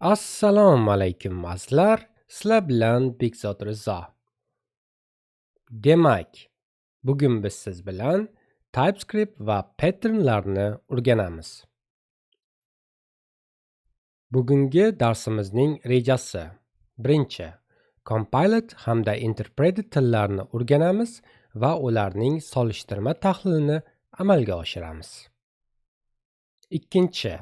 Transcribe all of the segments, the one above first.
Assalomu alaykum azizlar, sizlar bilan Bekzod Rizo. Demak, bugun biz siz bilan TypeScript va patternlarni o'rganamiz. Bugungi darsimizning rejasi: birinchi, compiled hamda interpreted tillarni o'rganamiz va ularning solishtirma tahlilini amalga oshiramiz. Ikkinchi,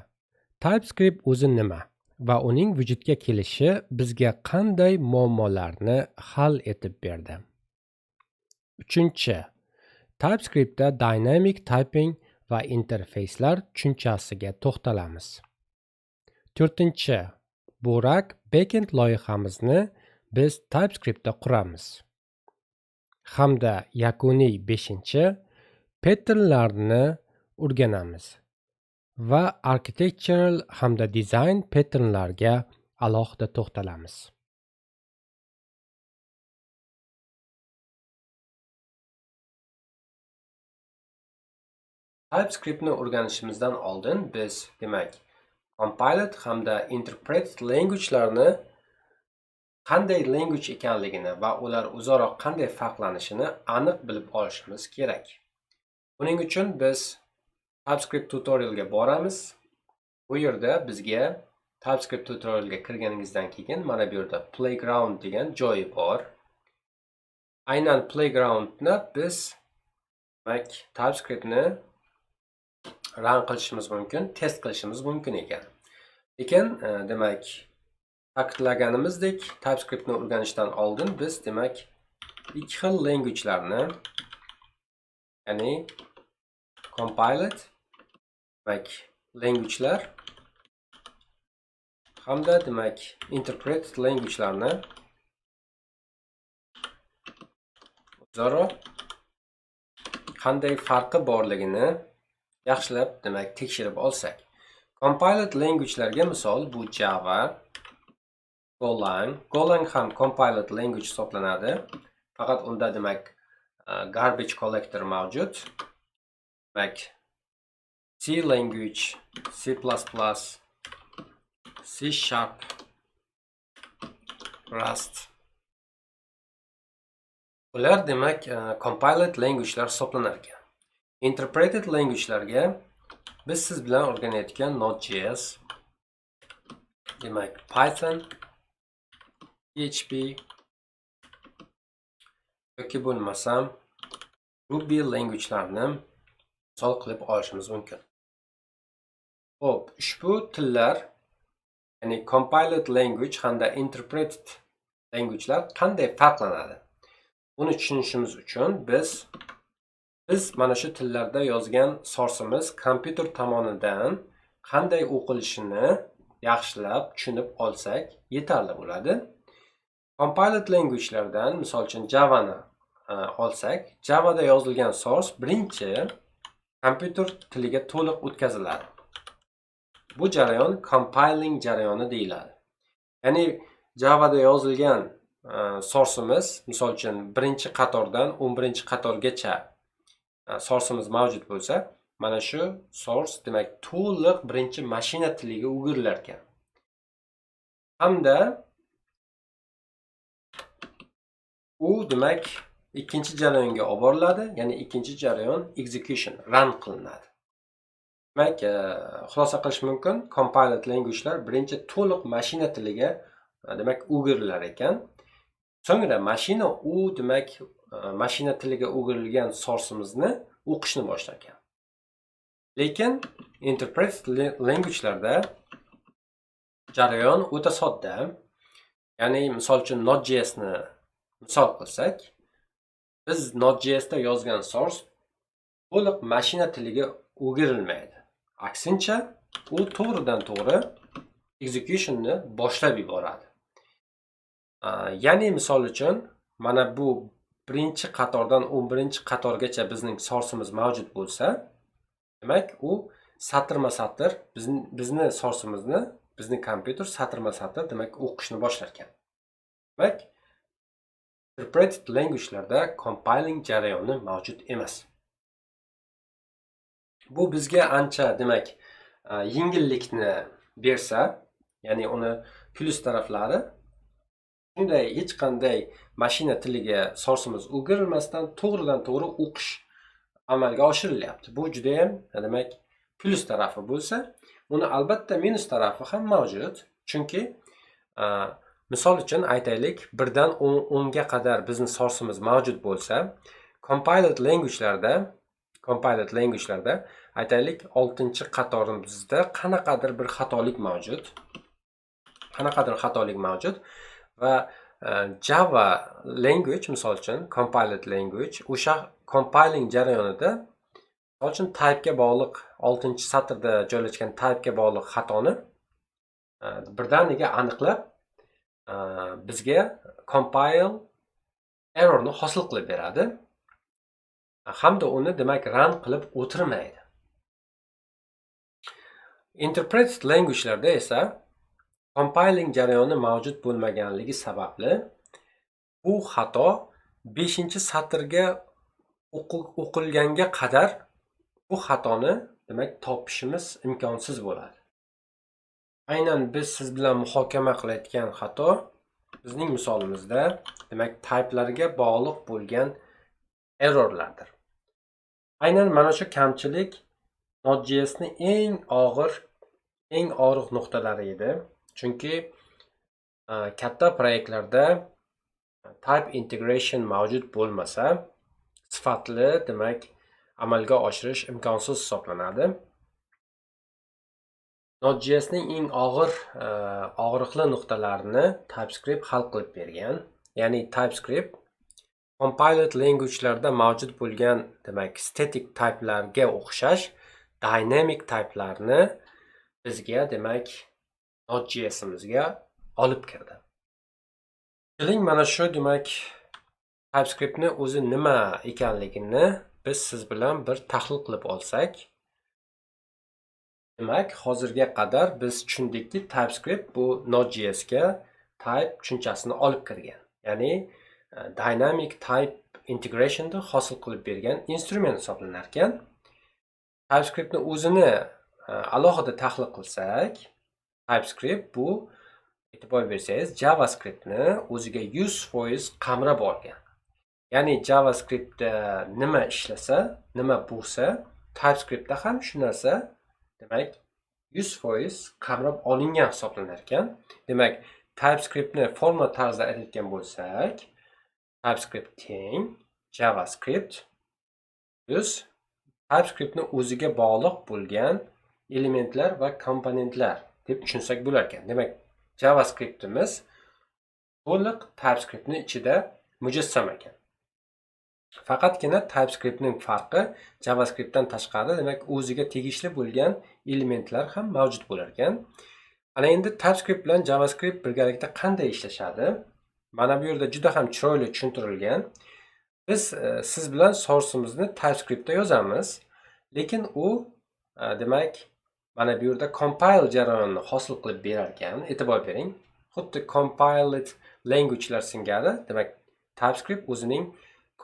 TypeScript o'zi nima va uning vujudga kelishi bizga qanday muammolarni hal etib berdi. Uchinchi, TypeScriptda dynamic typing va interfeyslar tushunchasiga to'xtalamiz. To'rtinchi, Burak backend loyihamizni biz TypeScriptda quramiz. Hamda yakuniy beshinchi, patternlarni o'rganamiz va architectural hamda dizayn patternlarga alohida to'xtalamiz. TypeScriptni o'rganishimizdan oldin biz, demak, compiled hamda interpreted language'larni qanday language ekanligini va ular o'zaro qanday farqlanishini aniq bilib olishimiz kerak. Buning uchun biz TypeScript tutorialga boramiz. Bu yerda bizga TypeScript tutorialga kirganingizdan keyin mana bu yerda Playground degan joyi bor. Aynan Playgroundni biz, demak, TypeScriptni run qilishimiz mumkin, test qilishimiz mumkin ekan. Lekin, demak, ta'kidlaganimizdek, TypeScriptni o'rganishdan oldin biz, demak, ikki xil language'larni, ya'ni compiled, demak, language'lar hamda, demak, interpreted language'larni o'zaro qanday farqi borligini yaxshilab, demak, tekshirib olsak. Compiled language'larga misol bu Java, Golang. Golang ham compiled language hisoblanadi. Faqat unda, demak, garbage collector mavjud. Demak, C language, C++, C Sharp, Rust. Ular, demak, compiled language'lar hisoblanar ekan. Interpreted language'larga biz siz bilan o'rganayotgan Node.js, demak, Python, PHP yoki bo'lmasam Ruby language'larni misol qilib olishimiz mumkin. Xo'p, ushbu tillar, ya'ni compiled language hamda interpreted language'lar qanday farqlanadi? Buni tushunishimiz uchun biz mana shu tillarda yozgan source'imiz kompyuter tomonidan qanday o'qilishini yaxshilab tushunib olsak yetarli bo'ladi. Compiled language'lardan, misol uchun, Javani olsak, Javada yozilgan source birinchi kompyuter tiliga to'liq o'tkaziladi. Bu jarayon compiling jarayoni deyiladi. Ya'ni Javada yozilgan source'imiz, misol uchun, birinchi qatordan 11-qatorgacha source'imiz mavjud bo'lsa, mana shu source, demak, to'liq birinchi mashina tiliga o'girilar ekan. Hamda u, demak, ikkinchi jarayonga olib boriladi, ya'ni ikkinchi jarayon execution, run qilinadi. Demak, xulosa qilish mumkin, compiled language'lar birinchi to'liq mashina tiliga, demak, o'girilar ekan. So'ngra mashina u, demak, mashina tiliga o'girilgan source'imizni o'qishni boshlar ekan. Lekin interpreted language'larda jarayon o'ta sodda. Ya'ni misol uchun Node.jsni misol qilsak, biz Node.jsda yozgan source to'liq mashina tiliga o'girilmaydi. Aksincha, u to'g'ridan to'g'ri executionni boshlab yuboradi. Ya'ni misol uchun mana bu birinchi qatordan 11-qatorgacha bizning source'imiz mavjud bo'lsa, demak, u satrma-satr bizni source'imizni bizni kompyuter satrma-satr, demak, o'qishni boshlar ekan. Demak, interpreted language'larda compiling jarayoni mavjud emas. Bu bizga ancha, demak, yengillikni bersa, Ya'ni uni plyus taraflari shunday, hech qanday mashina tiliga sourceimiz o'girilmasdan to'g'ridan to'g'ri o'qish amalga oshirilyapti. Bu judayam, demak, plyus tarafi bo'lsa, uni albatta minus tarafi ham mavjud. Chunki misol uchun, aytaylik, 1 dan 10ga qadar bizni sourceimiz mavjud bo'lsa, compiled languagelarda, aytaylik, oltinchi qatorimizda qanaqadir bir xatolik mavjud, qanaqadir xatolik mavjud va Java language, misol uchun, compiled language o'sha compiling jarayonida, misol uchun, typega bog'liq, oltinchi satrda joylashgan typega bog'liq xatoni birdaniga aniqlab, bizga compile errorni hosil qilib beradi hamda uni, demak, run qilib o'tirmaydi. Interpreted languagelarda esa compiling jarayoni mavjud bo'lmaganligi sababli bu xato beshinchi satrga o'qilganga qadar bu xatoni, demak, topishimiz imkonsiz bo'ladi. Aynan biz siz bilan muhokama qilayotgan xato bizning misolimizda, demak, typelarga bog'liq bo'lgan errorlardir. Aynan mana shu kamchilik Node.jsni eng og'ir, eng og'riq nuqtalari edi. Chunki katta proyektlarda type integration mavjud bo'lmasa, sifatli, demak, amalga oshirish imkonsiz hisoblanadi. Node.jsning eng og'ir, og'riqli nuqtalarini TypeScript hal qilib bergan. Ya'ni TypeScript compiled languagelarda mavjud bo'lgan, demak, static typelarga o'xshash dynamic typelarni bizga, demak, Node.jsimizga olib kirdi. Keling, mana shu, demak, TypeScriptni o'zi nima ekanligini biz siz bilan bir tahlil qilib olsak. Demak, hozirga qadar biz tushundikki, TypeScript bu Node.jsga type tushunchasini olib kirgan. Ya'ni dynamic type integrationni hosil qilib bergan instrument hisoblanar ekan. TypeScriptni o'zini alohida tahlil qilsak, TypeScript bu, e'tibor bersangiz, JavaScriptni o'ziga 100% qamrab olgan. Ya'ni JavaScriptda nima ishlasa, nima bo'lsa, TypeScriptda ham shu narsa, demak, 100% qamrab olingan hisoblanar ekan. Demak, TypeScriptni formula tarzida aytayotgan bo'lsak, TypeScript teng JavaScript plus TypeScriptni o'ziga bog'liq bo'lgan elementlar va komponentlar deb tushunsak bo'lar ekan. Demak, JavaScriptimiz to'liq TypeScriptni ichida mujassam ekan. Faqatgina TypeScriptning farqi JavaScriptdan tashqari, demak, o'ziga tegishli bo'lgan elementlar ham mavjud bo'lar ekan. Ana endi TypeScript bilan JavaScript birgalikda qanday ishlashadi? Mana bu yerda juda ham chiroyli tushuntirilgan. Biz siz bilan source'imizni TypeScriptda yozamiz, lekin u demak, mana bu yerda compile jarayonini hosil qilib berar ekan. E'tibor bering. Xuddi compiled language'lar singari, demak, TypeScript o'zining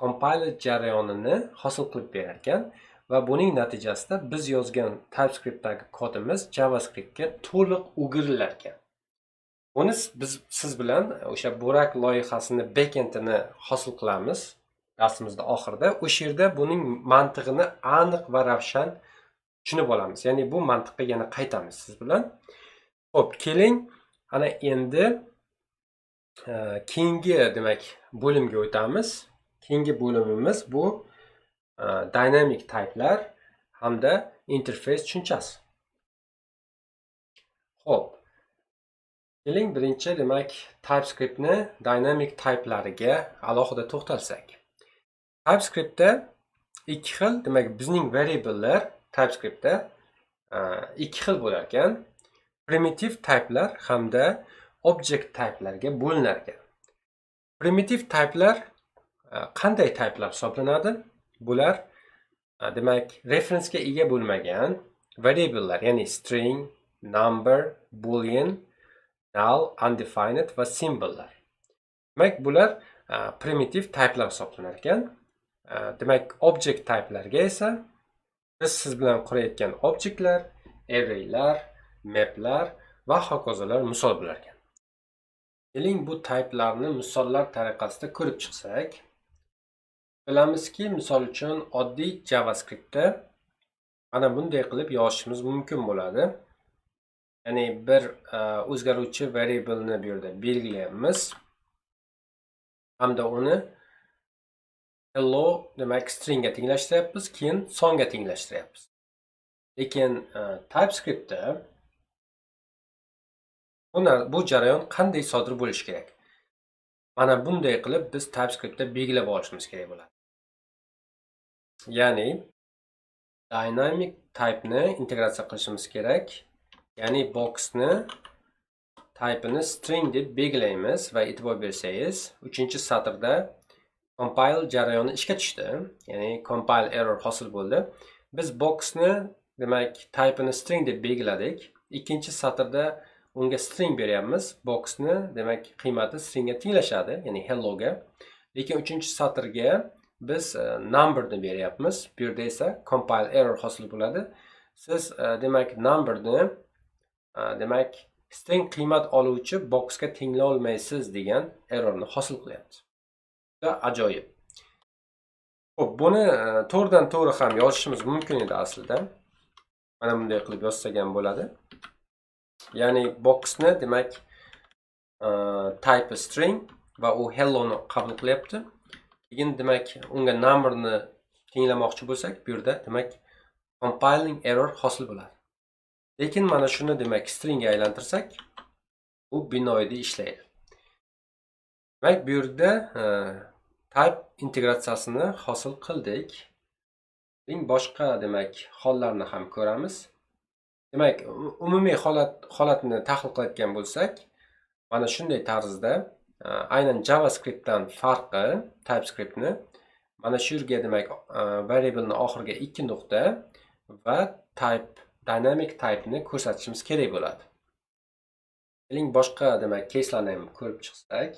compile jarayonini hosil qilib berar ekan va buning natijasida biz yozgan TypeScriptdagi kodimiz JavaScriptga to'liq o'girilar ekan. Buni biz siz bilan o'sha Burak loyihasini backendini hosil qilamiz darsimizda oxirida. O'sha yerda buning mantig'ini aniq va ravshan tushunib olamiz. Ya'ni bu mantiqqa yana qaytamiz siz bilan. Xo'p, keling, ana endi keyingi, demak, bo'limga o'tamiz. Keyingi bo'limimiz bu dynamic typelar hamda interface tushunchasi. Xo'p. Keling, birinchi, demak, TypeScriptni dynamic typelariga alohida to'xtalsak. TypeScriptda ikki xil, demak, bizning variablelar TypeScriptda ikki xil bo'lar ekan. Primitive typelar hamda object typelarga bo'linar ekan. Primitive typelar qanday typelar hisoblanadi? Bular, demak, referencega ega bo'lmagan variablelar, ya'ni string, number, boolean, null, undefined va symbollar. Demak, bular primitive typelar hisoblanar ekan. Demak, object typelarga esa biz siz bilan qurayotgan objektlar, arraylar, maplar va hokazolar misol bo'lar ekan. Keling, bu typelarni misollar tariqasida ko'rib chiqsak. Bilamizki, misol uchun oddiy JavaScriptda mana bunday qilib yozishimiz mumkin bo'ladi. Ya'ni bir o'zgaruvchi variable'ni bu yerda belgilayapmiz hamda uni hello, demak, stringga tenglashtiryapmiz, keyin songa tenglashtiryapmiz. Lekin TypeScriptda bu jarayon qanday sodir bo'lishi kerak? Mana bunday qilib biz TypeScriptda belgilab olishimiz kerak bo'ladi. Ya'ni dynamic type'ni integratsiya qilishimiz kerak. Ya'ni boxni type'ini string deb belgilaymiz va e'tibor bersangiz, 3-satrda compile jarayoni ishga tushdi. Ya'ni compile error hosil bo'ldi. Biz boxni, demak, type'ini string deb belgiladik. Ikkinchi satrda unga string beryapmiz. Boxni, demak, qiymati stringga tenglashadi, ya'ni helloga. Lekin 3-satrga biz numberni beryapmiz. Bu yerda esa compile error hosil bo'ladi. Siz demak, numberni demak, string qiymat oluvchi boxga tenglay olmaysiz degan errorni hosil qilyapti. Juda ajoyib. Xo'p, buni to'g'ridan to'g'ri ham yozishimiz mumkin edi aslida. Mana bunday qilib yozsak ham bo'ladi. Ya'ni boxni, demak, type string va u hello'ni qabul qilyapti. Keyin, demak, unga numberni tenglamoqchi bo'lsak, bu yerda, demak, compiling error hosil bo'ladi. Lekin mana shuni, demak, stringga aylantirsak, bu binoyida ishlaydi. Demak, bu yerda type integratsiyasini hosil qildik. Keling, boshqa, demak, hollarni ham ko'ramiz. Demak, umumiy holatni tahlil qilayotgan bo'lsak, mana shunday tarzda aynan JavaScriptdan farqi TypeScriptni mana shu yerga, demak, variable'ni oxiriga ikki nuqta va type, dynamic type'ni ko'rsatishimiz kerak bo'ladi. Keling, boshqa, demak, caselarni ham ko'rib chiqsak.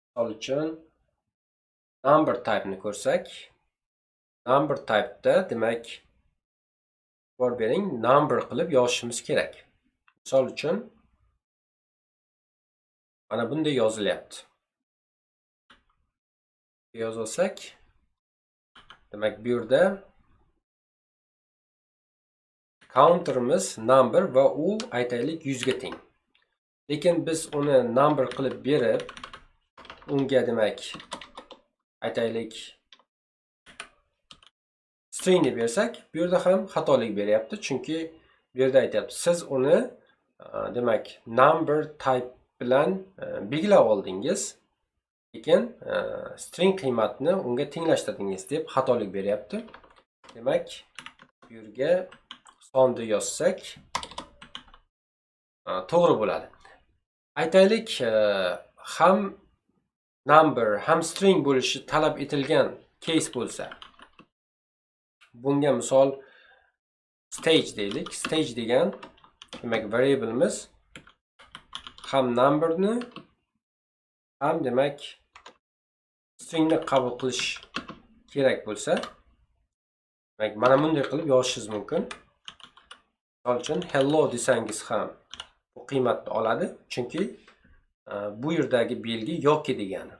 Misol uchun number type'ni ko'rsak, number type'da, demak, e'tibor bering, number qilib yozishimiz kerak. Misol uchun mana bunday yozilyapti. Yozib olsak, demak, bu yerda counterimiz number va u, aytaylik, 100 ga teng. Lekin biz uni number qilib berib, unga, demak, aytaylik, stringni bersak, bu yerda ham xatolik beryapti, chunki bu yerda aytyapti, siz uni demak, number type bilan belgilab oldingiz, lekin string qiymatni unga tenglashtirdingiz deb xatolik beryapti. Demak, bu yerga sonni yozsak to'g'ri bo'ladi. Aytaylik, ham number, ham string bo'lishi talab etilgan case bo'lsa, bunga misol stage deylik. Stage degan, demak, variable'imiz ham numberni, ham, demak, stringni qabul qilish kerak bo'lsa, demak, mana bunday qilib yozishingiz mumkin. Misol uchun hello desangiz ham bu qiymatni oladi, chunki bu yerdagi belgi yoki degani.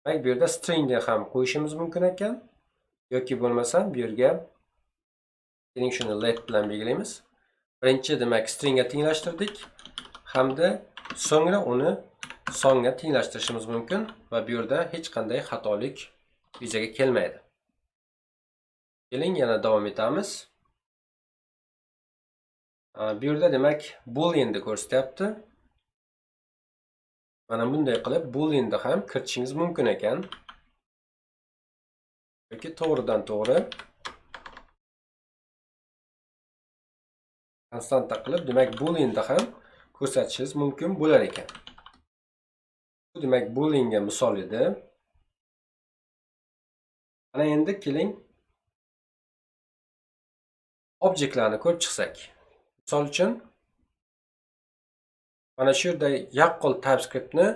Demak, bu yerda stringni ham qo'yishimiz mumkin ekan yoki bo'lmasam bu yerga, keling, shuni let bilan belgilaymiz. Birinchi, demak, stringga tenglashtirdik hamda so'ngra uni songa tenglashtirishimiz mumkin va bu yerda hech qanday xatolik yuzaga kelmaydi. Keling, yana davom etamiz. Bu yerda, demak, booleanni ko'rsatyapti. Mana bunday qilib booleanni ham kiritishingiz mumkin ekan. Yoki to'g'ridan to'g'ri konstanta qilib, demak, booleanni ham ko'rsatishingiz mumkin bo'lar ekan. Bu, demak, booleanga misol edi. Mana endi keling, obyektlarni ko'rib chiqsak. Misol uchun mana shu yerda yaqqol TypeScriptni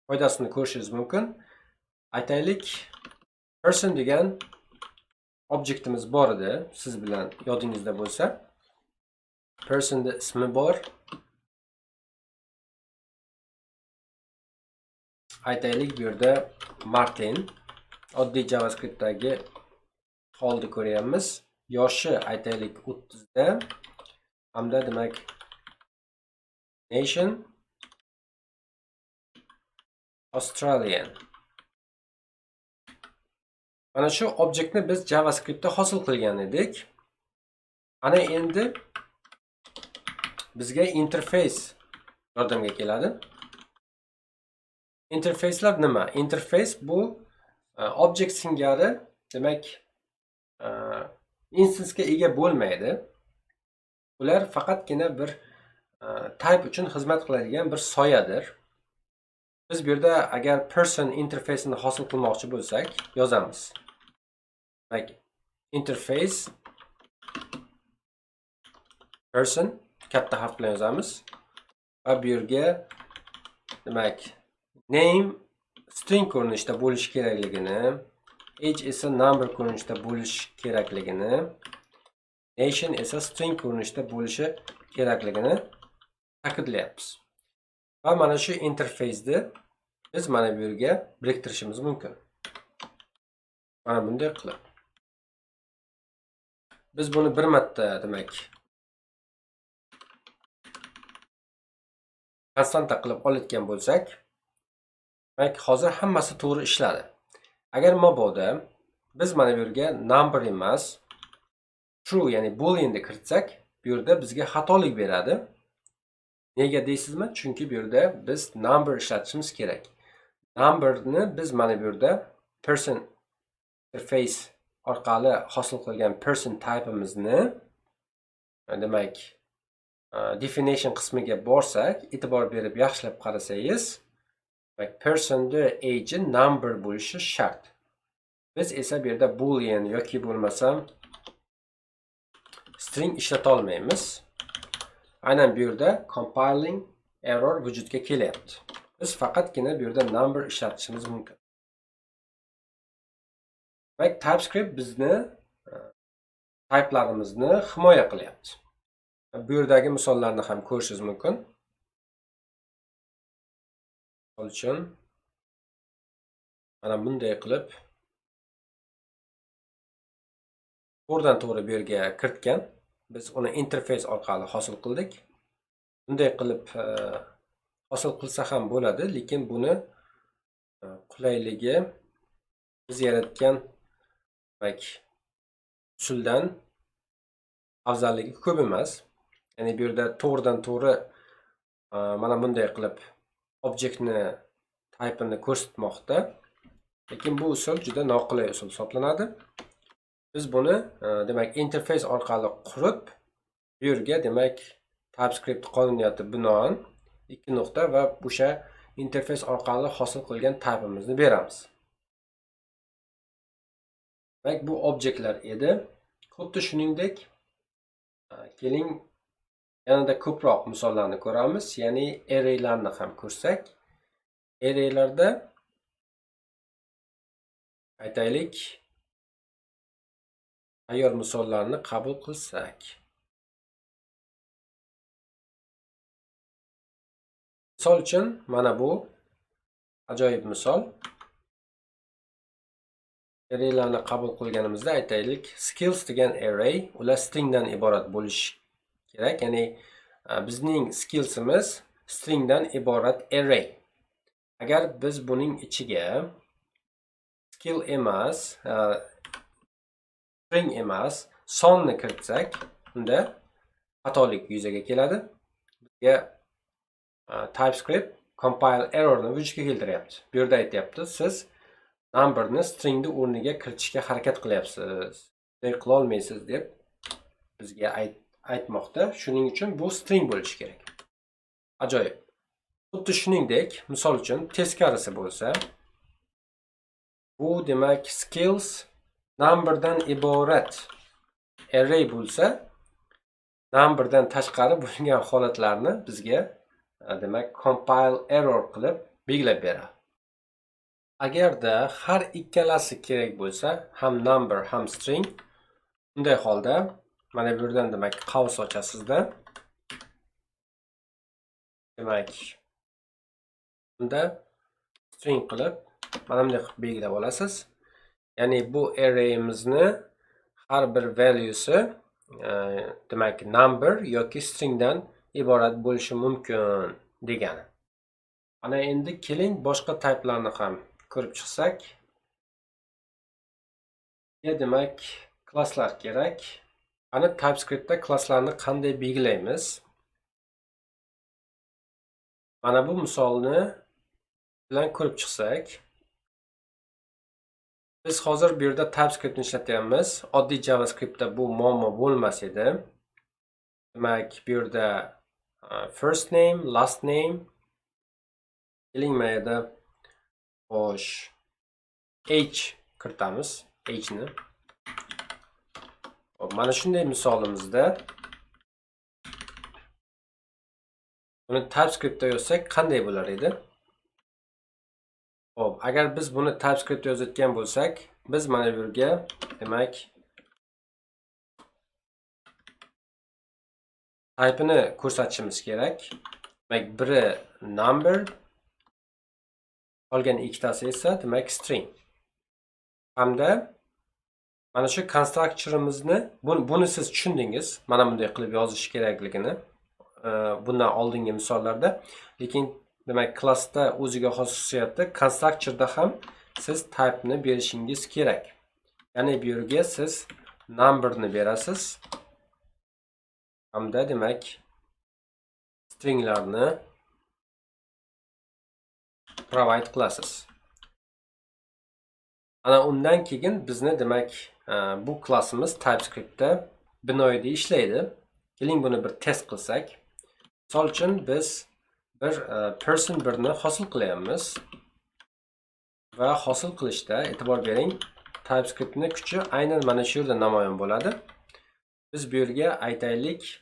foydasini ko'rishingiz mumkin. Aytaylik, person degan obyektimiz bor edi, siz bilan yodingizda bo'lsa. Personda ismi bor. Aytaylik, bu yerda Martin. Oddiy JavaScriptdagi holni ko'ryapmiz. Yoshi aytaylik 30 da. Hamda demak nation Australian. Mana shu obyektni biz JavaScriptda hosil qilgan edik. Ana endi bizga interface yordamga keladi. Interfacelar nima? Interface bu object singari, demak, instance ga ega bo'lmaydi. Ular faqatgina bir type uchun xizmat qiladigan bir soyadir. Biz bu yerda agar person interface'ini hosil qilmoqchi bo'lsak, yozamiz. Demak, interface person katta harf bilan yozamiz va bu yerga demak name string ko'rinishida bo'lishi kerakligini, age esa number ko'rinishida bo'lishi kerakligini, nation esa string ko'rinishida bo'lishi kerakligini ta'kidlayapmiz. Va mana shu interface'ni biz mana bu yerga biriktirishimiz mumkin. Mana bunday qilib. Biz buni bir marta demak konstanta qilib olayotgan bo'lsak, demak hozir hammasi to'g'ri ishladi. Agar mabodo biz mana bu yerga number emas, true, ya'ni booleanni kiritsak, bu yerda bizga xatolik beradi. Nega deysizmi? Chunki bu yerda biz number ishlatishimiz kerak. Numberni biz mana bu yerda person interface orqali hosil qilgan person type'imizni demak definition qismiga borsak, e'tibor berib yaxshilab qarasangiz, demak personni age number bo'lishi shart. Biz esa bu yerda boolean yoki bo'lmasam string ishlata olmaymiz. Aynan bu yerda compiling error vujudga kelyapti. Biz faqatgina bu yerda number ishlatishimiz mumkin. Demak, TypeScript bizni type'larimizni himoya qilyapti. Bu yerdagi misollarni ham ko'rishingiz mumkin. Misol uchun mana bunday qilib to'g'ridan to'g'ri bu yerga kiritgan. Biz uni interface orqali hosil qildik. Bunday qilib hosil qilsa ham bo'ladi, lekin buni qulayligi biz yaratgan demak usuldan afzalligi ko'p emas. Ya'ni bu yerda to'g'ridan to'g'ri mana bunday qilib obyektni type'ini ko'rsatmoqda. Lekin bu usul juda noqulay usul hisoblanadi. Biz buni demak interface orqali qurib, bu yerga demak TypeScript qonuniyati binoan 2 nuqta va o'sha interface orqali hosil qilgan type'imizni beramiz. Demak, bu obyektlar edi. Xuddi shuningdek, keling yanada ko'proq misollarni ko'ramiz, ya'ni arraylarni ham ko'rsak. Arraylarda aytaylik, tayyor misollarni qabul qilsak. Misol uchun mana bu ajoyib misol. Arraylarni qabul qilganimizda aytaylik, skills degan array ular stringdan iborat bo'lishi kerak. Ya'ni bizning skillsimiz stringdan iborat array. Agar biz buning ichiga skill emas, string emas, sonni kiritsak, unda xatolik yuzaga keladi. Bizga TypeScript compile errorni vujudga keltiryapti. Bu yerda aytyapti, siz numberni stringni o'rniga kiritishga harakat qilyapsiz. Bunday qila olmaysiz deb bizga aytmoqda. Shuning uchun bu string bo'lishi kerak. Ajoyib. Xuddi shuningdek, misol uchun teskarisi bo'lsa, bu demak skills numberdan iborat array bo'lsa, numberdan tashqari bo'lgan holatlarni bizga demak compile error qilib belgilab beradi. Agarda har ikkalasi kerak bo'lsa, ham number ham string, bunday holda mana bu yerdan demak qavs ochasizda. Demak, bunda string qilib mana bunday qilib belgilab olasiz. Ya'ni bu arrayimizni har bir value'si demak, number yoki stringdan iborat bo'lishi mumkin degani. Ana endi keling, boshqa typelarni ham ko'rib chiqsak. Ya, demak, klasslar kerak. Ana TypeScriptda klasslarni qanday belgilaymiz? Mana bu misolni bilan ko'rib chiqsak. Biz hozir bu yerda TypeScriptni ishlatyapmiz. Oddiy JavaScriptda bu muammo bo'lmas edi. Demak, bu yerda first name, last name. Keling, mana yerda, xo'sh, age kiritamiz, age'ni. Hop, mana shunday misolimizda buni TypeScriptda yozsak qanday bo'lar edi? Xo'p, agar biz buni TypeScriptda yozayotgan bo'lsak, biz mana bu yerga, demak, type'ini ko'rsatishimiz kerak. Demak, biri number, qolgan ikkitasi esa, demak, string. Hamda mana shu constructorimizni, buni siz tushundingiz, mana bunday qilib yozish kerakligini bundan oldingi misollarda. Lekin, demak, klassda o'ziga xos xususiyati, constructorda ham siz type'ni berishingiz kerak. Ya'ni bu yerga siz numberni berasiz. Hamda, demak, stringlarni provide qilasiz. Ana undan keyin bizni, demak, bu klassimiz TypeScriptda binoyida ishlaydi. Keling, buni bir test qilsak. Misol uchun, biz bir person 1 ni hosil qilyapmiz. Va hosil qilishda, e'tibor bering, TypeScriptni kuchi aynan mana shu yerda namoyon bo'ladi. Biz bu yerga aytaylik,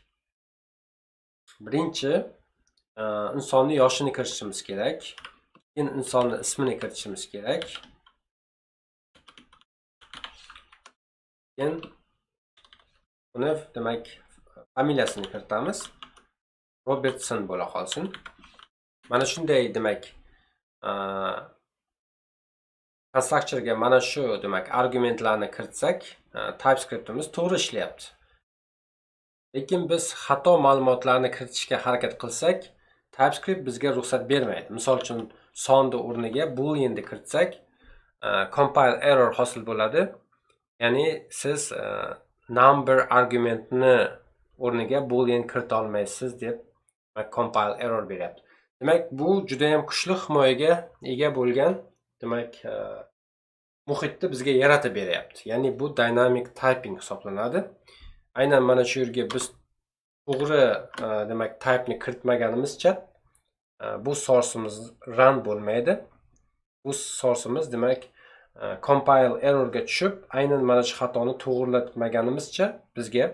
birinchi insonni yoshini kiritishimiz kerak. Keyin insonni ismini kiritishimiz kerak. Keyin uni, demak, familiyasini kiritamiz. Robertson bo'la qolsin. Mana shunday, demak, constructorga mana shu, demak, argumentlarni kiritsak, TypeScriptimiz to'g'ri ishlayapti. Lekin biz xato ma'lumotlarni kiritishga harakat qilsak, TypeScript bizga ruxsat bermaydi. Misol uchun, sonni o'rniga booleanni kiritsak, compile error hosil bo'ladi. Ya'ni siz number argumentni o'rniga boolean kirita olmaysiz deb compile error beryapti. Demak, bu juda ham kuchli himoyaga ega bo'lgan, demak, muhitni bizga yaratib beryapti. Ya'ni bu dynamic typing hisoblanadi. Aynan mana shu yerga biz to'g'ri, demak, type'ni kiritmaganimizcha bu source'imiz run bo'lmaydi. Bu source'imiz, demak, compile errorga tushib, aynan mana shu xatoni to'g'rilatmaganimizcha bizga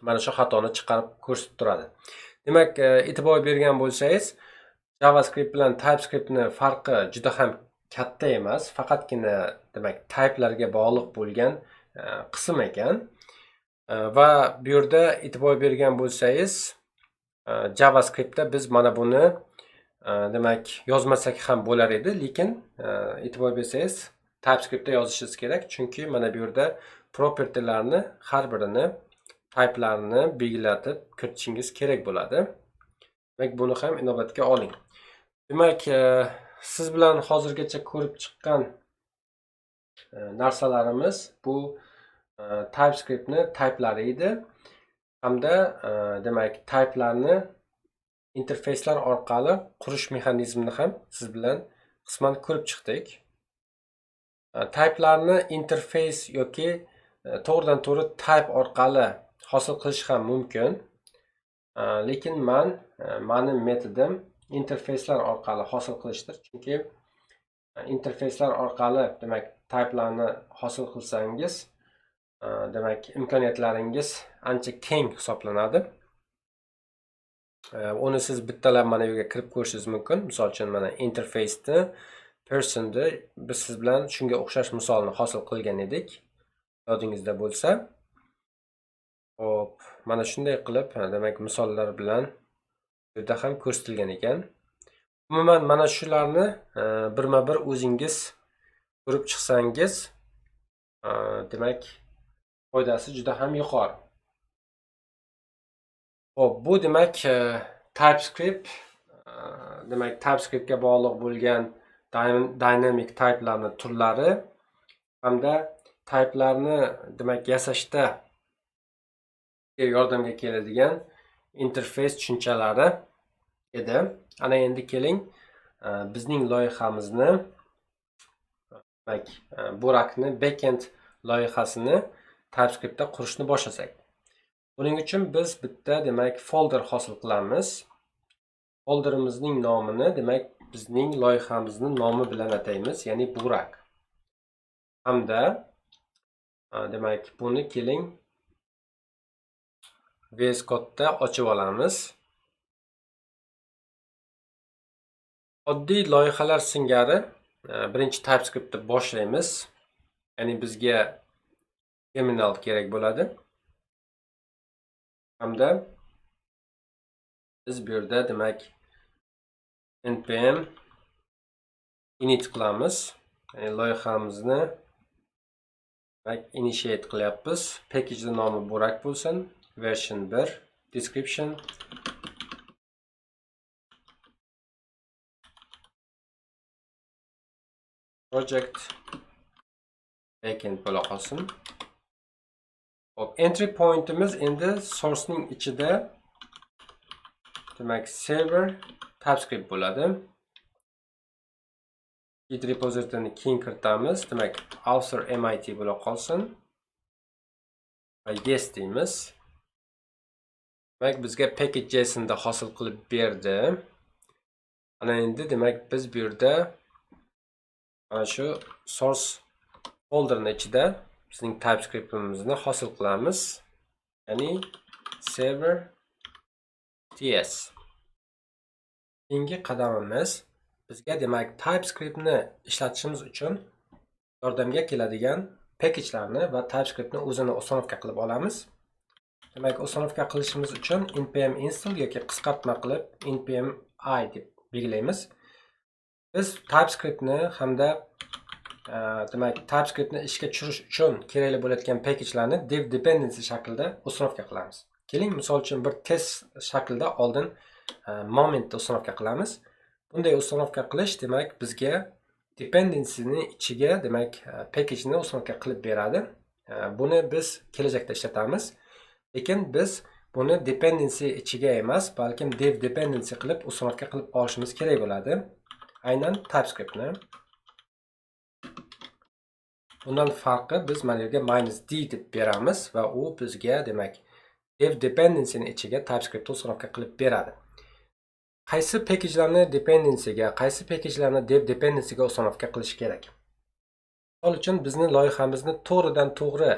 mana shu xatoni chiqarib ko'rsatib turadi. Demak, e'tibor bergan bo'lsangiz, JavaScript bilan TypeScriptni farqi juda ham katta emas, faqatgina, demak, typelarga bog'liq bo'lgan qism ekan. Va bu yerda e'tibor bergan bo'lsangiz, JavaScriptda biz mana buni, demak, yozmasak ham bo'lar edi, lekin e'tibor bersangiz, TypeScriptda yozishingiz kerak, chunki mana bu yerda propertylarni har birini type'larini belgilatib kiritishingiz kerak bo'ladi. Demak, buni ham inobatga oling. Demak, siz bilan hozirgacha ko'rib chiqqan narsalarimiz bu TypeScriptni type'lari edi. Hamda, demak, type'larni interfeyslar orqali qurish mexanizmini ham siz bilan qisman ko'rib chiqdik. Type'larni interfeys yoki to'g'ridan to'g'ri type orqali hosil qilish ham mumkin. Lekin mani metodim interfeyslar orqali hosil qilishdir. Chunki interfeyslar orqali, demak, type'larni hosil qilsangiz, demak, imkoniyatlaringiz ancha keng hisoblanadi. Uni siz bittalab mana bu yerga kirib ko'rishingiz mumkin. Misol uchun, mana interfeysni, personni biz siz bilan shunga o'xshash misolni hosil qilgan edik. Yodingizda bo'lsa. Xo'p, mana shunday qilib, demak, misollar bilan Bu yerda ham ko'rsatilgan ekan. Umuman, mana shularni birma-bir o'zingiz ko'rib chiqsangiz, demak, foydasi juda ham yuqori. Xo'p, bu demak TypeScript, demak, TypeScriptga bog'liq bo'lgan dynamic type'larni turlari hamda type'larni, demak, yasashda yordamga keladigan interfeys tushunchalari edi. Ana endi keling, bizning loyihamizni, demak, Burakni backend loyihasini TypeScriptda qurishni boshlasak. Buning uchun biz bitta, demak, folder hosil qilamiz. Folderimizning nomini, demak, bizning loyihamizning nomi bilan ataymiz, ya'ni Burak. Hamda demak, buni keling, VS Code'da ochib olamiz. Oddiy loyihalar singari birinchi TypeScriptni boshlaymiz. Ya'ni bizga terminal kerak bo'ladi. Hamda biz bu yerda, demak, npm init qilamiz. Ya'ni loyihamizni, demak, initiate qilyapmiz. Package nomi Burak bo'lsin. Version 1, description project backend bo'la qolsin. Xo'p, entry pointimiz endi source'ning ichida, demak, server TypeScript bo'ladi. Git repositoryni keyin kiritamiz. Demak, author MIT bo'la qolsin. Va yes deymiz. Demak, bizga package JSONda hosil qilib berdi. Ana endi, demak, biz bu yerda mana shu source folderni ichida bizning TypeScriptimizni hosil qilamiz. Ya'ni server TS. Keyingi qadamimiz bizga, demak, TypeScriptni ishlatishimiz uchun yordamga keladigan package'larni va TypeScriptni o'zini установка qilib olamiz. Demak, установка qilishimiz uchun npm install yoki qisqartma qilib npm i deb belgilaymiz. Biz TypeScriptni hamda demak, TypeScriptni ishga tushirish uchun kerakli bo'layotgan package'larni dev dependency shaklida установка qilamiz. Keling, misol uchun, bir test shaklida oldin momentda установка qilamiz. Bunday установка qilish, demak, bizga dependencyni ichiga, demak, package-ni установка qilib beradi. Buni biz kelajakda ishlatamiz. Lekin biz buni dependency ichiga emas, balkim dev dependency qilib установка qilib olishimiz kerak bo'ladi. Aynan TypeScriptni. Bundan farqi, biz mana yerga -d deb beramiz va u bizga, demak, dev dependencyni ichiga TypeScriptni установка qilib beradi. Qaysi package'larni dependencyga, qaysi package'larni dev dependencyga установка qilish kerak? Misol uchun, bizni loyihamizni to'g'ridan to'g'ri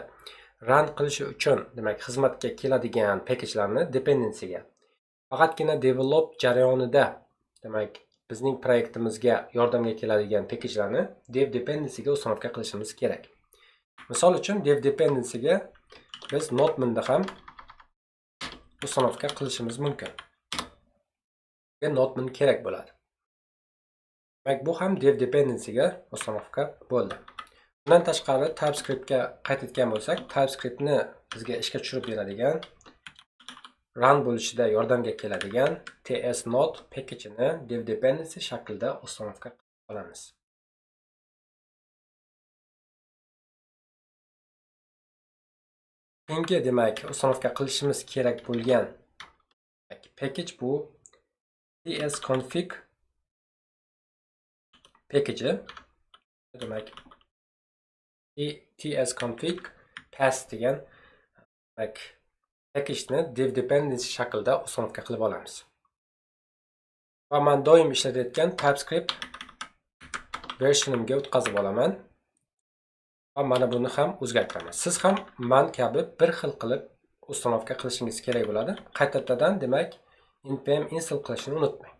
run qilishi uchun, demak, xizmatga keladigan package'larni dependencyga, faqatgina develop jarayonida, demak, bizning proyektimizga yordamga keladigan package'larni dev dependencyga установка qilishimiz kerak. Misol uchun, dev dependencyga biz Nodemanda ham установка qilishimiz mumkin. Nodemon kerak bo'ladi. Demak, bu ham dev dependencyga установка bo'ldi. Bundan tashqari, TypeScriptga qaytayotgan bo'lsak, TypeScriptni bizga ishga tushirib beradigan, run bo'lishida yordamga keladigan ts-node package'ini dev dependency shaklida установка qilamiz. Keyingi, demak, установка qilishimiz kerak bo'lgan package bu tsconfig package. Demak, tsconfig path degan, demak, package-ni dev dependency shaklida установка qilib olamiz. Va men doim ishlatayotgan TypeScript versionimga o'tkazib olaman. Va mana buni ham o'zgartiraman. Siz ham man kabi bir xil qilib установка qilishingiz kerak bo'ladi. Qaytadan, demak, npm install qilishni unutmang.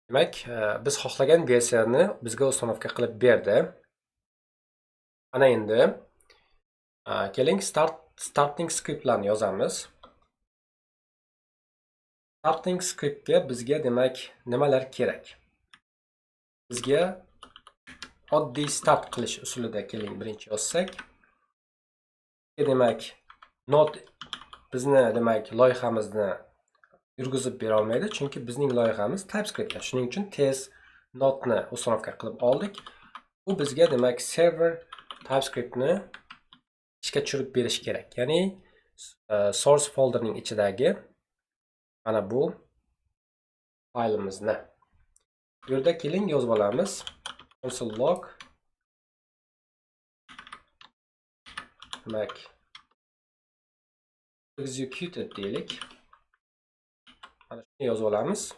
Demak, biz xohlagan versiyani bizga установка qilib berdi. Ana endi keling, starting scriptlarni yozamiz. Starting scriptga bizga, demak, nimalar kerak? Bizga oddiy start qilish usulida, keling, birinchi yozsak. Demak, Node bizni, demak, loyihamizni yurgizib bera olmaydi, chunki bizning loyihamiz TypeScriptda. Shuning uchun tez Nodeni установка qilib oldik. Bu bizga, demak, server TypeScriptni ishga tushirib berish kerak. Ya'ni source folderning ichidagi mana bu faylimizni. Bu yerda, keling, yozib olamiz. Console log, demak, executed deylik. Mana shuni yozib olamiz.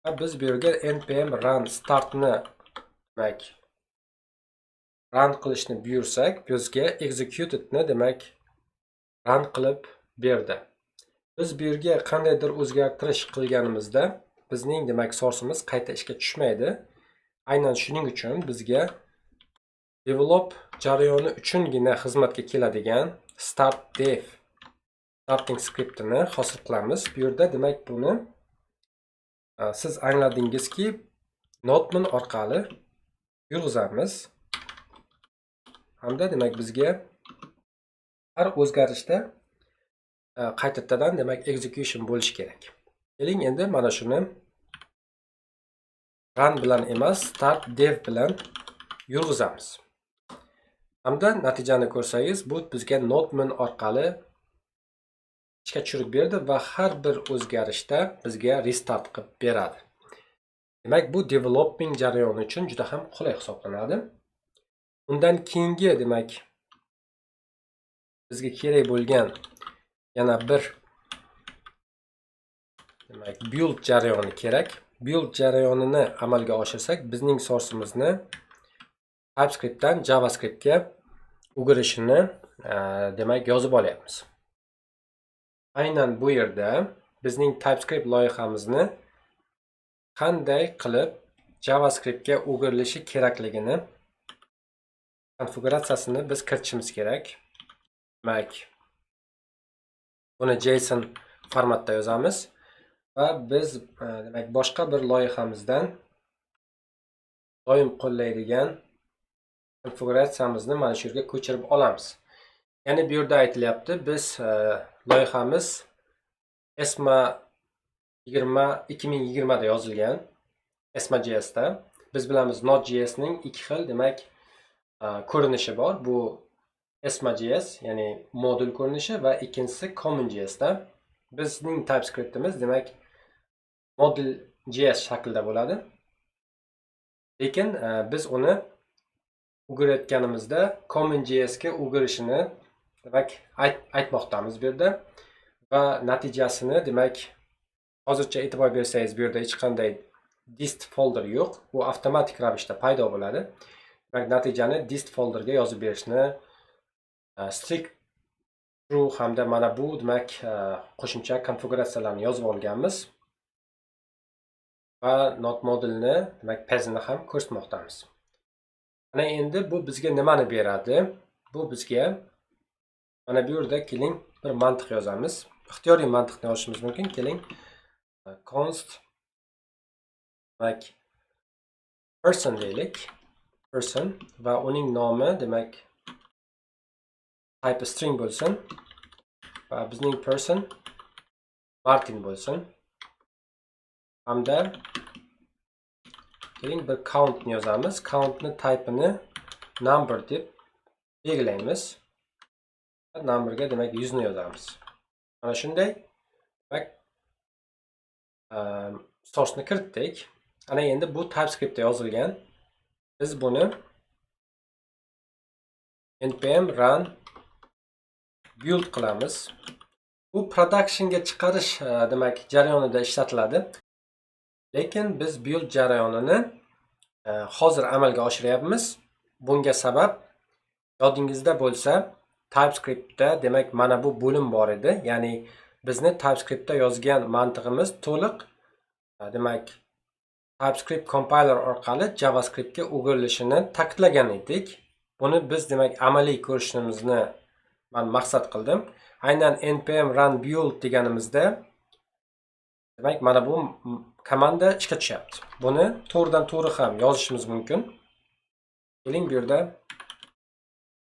Va biz bu yerga npm run startni, demak, run qilishni buyursak, bizga executedni, demak, run qilib berdi. Biz bu yerga qandaydir o'zgartirish qilganimizda bizning, demak, source'imiz qayta ishga tushmaydi. Aynan shuning uchun bizga develop jarayoni uchungina xizmatga keladigan start dev starting scriptini hosil qilamiz. Bu yerda, demak, buni siz angladingizki, Nodemon orqali yurg'izamiz. Hamda, demak, bizga har o'zgarishda qaytadan, demak, execution bo'lishi kerak. Keling, endi mana shuni run bilan emas, start dev bilan yurg'izamiz. Hamda natijani ko'rsangiz, bu bizga Nodemon orqali ishga tushirib berdi va har bir o'zgarishda bizga restart qilib beradi. Demak, bu developing jarayoni uchun juda ham qulay hisoblanadi. Undan keyingi, demak, bizga kerak bo'lgan yana bir, demak, build jarayoni kerak. Build jarayonini amalga oshirsak, bizning source'imizni TypeScriptdan JavaScriptga o'girishini, demak, yozib olyapmiz. Aynan bu yerda bizning TypeScript loyihamizni qanday qilib JavaScriptga o'girilishi kerakligini konfiguratsiyasini biz kiritishimiz kerak. Demak, buni JSON formatda yozamiz va biz, demak, boshqa bir loyihamizdan doim qo'llaydigan konfiguratsiyamizni mana shu yerga ko'chirib olamiz. Ya'ni bu yerda aytilyapti, biz loyihamiz ESMA 20 2020 da yozilgan ESMA.jsda. Biz bilamiz, Node.jsning ikki xil, demak, ko'rinishi bor. Bu ESMA.js, ya'ni modul ko'rinishi va ikkinchisi CommonJSda. Bizning TypeScriptimiz, demak, modul.js shaklida bo'ladi. Lekin biz uni o'girayotganimizda CommonJS ga o'girishini, demak, aytmoqdamiz bu yerda va natijasini, demak, hozircha e'tibor bersangiz, bu yerda hech qanday dist folder yo'q. Bu avtomatik ravishda paydo bo'ladi. Demak, natijani dist folderga yozib berishni strict true hamda mana bu, demak, qo'shimcha konfiguratsiyalarni yozib olganmiz va node modulni, demak, pathini ham ko'rsatmoqdamiz. Mana endi bu bizga nimani beradi? Bu bizga mana bu yerda, keling, bir mantiq yozamiz. Ixtiyoriy mantiqni yozishimiz mumkin. Keling, const, demak, person deylik. Person va uning nomi, demak, type string bo'lsin va bizning person Martin bo'lsin. Hamda, keling, bir countni yozamiz. Countni type'ini number deb belgilaymiz. Numberga, demak, 100 ni yozamiz. Mana shunday, demak, source'ni kiritdik. Ana endi bu TypeScriptda yozilgan. Biz buni npm run build qilamiz. Bu productionga chiqarish, demak, jarayonida ishlatiladi. Lekin biz build jarayonini hozir amalga oshiryapmiz. Bunga sabab, yodingizda bo'lsa, TypeScriptda, demak, mana bu bo'lim bor edi. Ya'ni bizni TypeScriptda yozgan mantig'imiz to'liq, demak, TypeScript compiler orqali JavaScriptga o'girilishini ta'kidlagan edik. Buni biz, demak, amaliy ko'rishimizni man maqsad qildim. Aynan npm run build deganimizda Demak, mana bu komanda ishga tushyapti. Buni to'g'ridan to'g'ri ham yozishimiz mumkin. Keling, bu yerda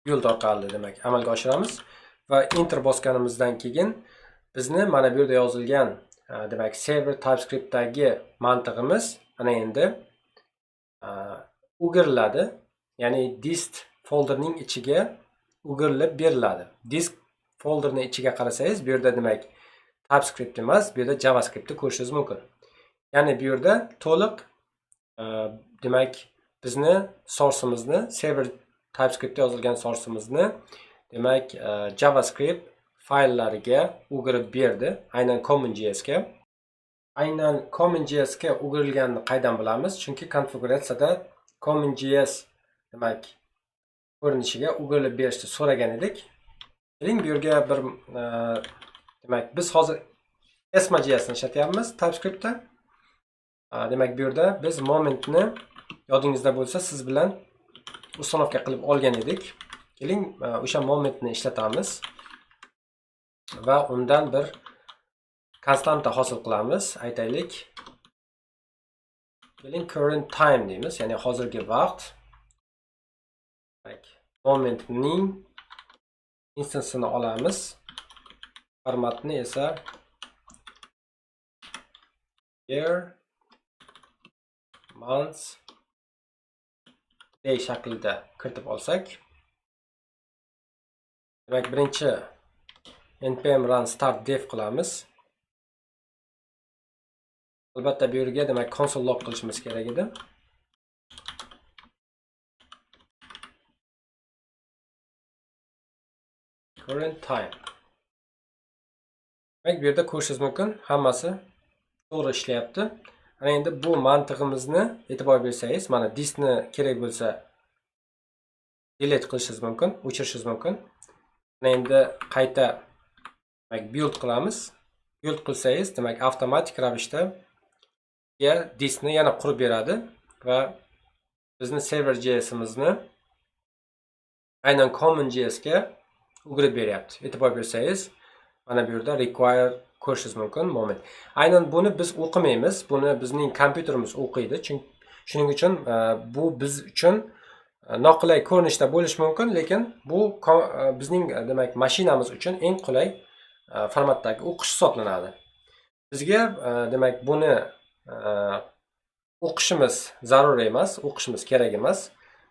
build orqali, demak, amalga oshiramiz va enter bosganimizdan keyin bizni mana bu yerda yozilgan, demak, server TypeScriptdagi mantig'imiz ana endi o'giriladi. Ya'ni dist folderning ichiga o'girilib beriladi. Dist folderni ichiga qarasangiz, bu yerda, demak, TypeScript emas, bu yerda JavaScriptni ko'rishingiz mumkin. Ya'ni bu yerda to'liq, demak, bizni source'imizni, server TypeScriptda yozilgan source'imizni, demak, JavaScript fayllariga o'girib berdi, aynan CommonJS ga. Aynan CommonJS ga o'girilganini qaydan bilamiz? Chunki konfiguratsiyada CommonJS, demak, ko'rinishiga o'girilib berishni so'ragan edik. Keling, bu yerga bir, demak, biz hozir ESMA.js ni ishlatyapmiz TypeScriptda. Demak, bu yerda biz momentni, yodingizda bo'lsa, siz bilan установка qilib olgan edik. Keling, o'sha momentni ishlatamiz va undan bir konstanta hosil qilamiz. Aytaylik, keling, current time deymiz, ya'ni hozirgi vaqt. Demak, momentning instansini olamiz. Formatni esa year, month, day shaklida kiritib olsak. Demak, birinchi npm run start dev qilamiz. Albatta, bu yerga, demak, console log qilishimiz kerak edi. Current time. Demak, bu yerda ko'rishingiz mumkin, hammasi to'g'ri ishlayapti. Ana endi bu mantig'imizni e'tibor bersangiz, mana distni kerak bo'lsa delete qilishingiz mumkin, o'chirishingiz mumkin. Mana endi qayta, demak, build qilamiz. Build qilsangiz, demak, avtomatik ravishda ya distni yana qurib beradi va bizni server JS'imizni aynan CommonJS ga o'girib beryapti. E'tibor bersangiz, mana bu yerda require ko'rishingiz mumkin moment. Aynan buni biz o'qimaymiz, buni bizning kompyuterimiz o'qiydi. Chunki shuning uchun bu biz uchun noqulay ko'rinishda bo'lishi mumkin, lekin bu bizning, demak, mashinamiz uchun eng qulay formatdagi o'qish hisoblanadi. Bizga, demak, buni o'qishimiz zarur emas, o'qishimiz kerak emas.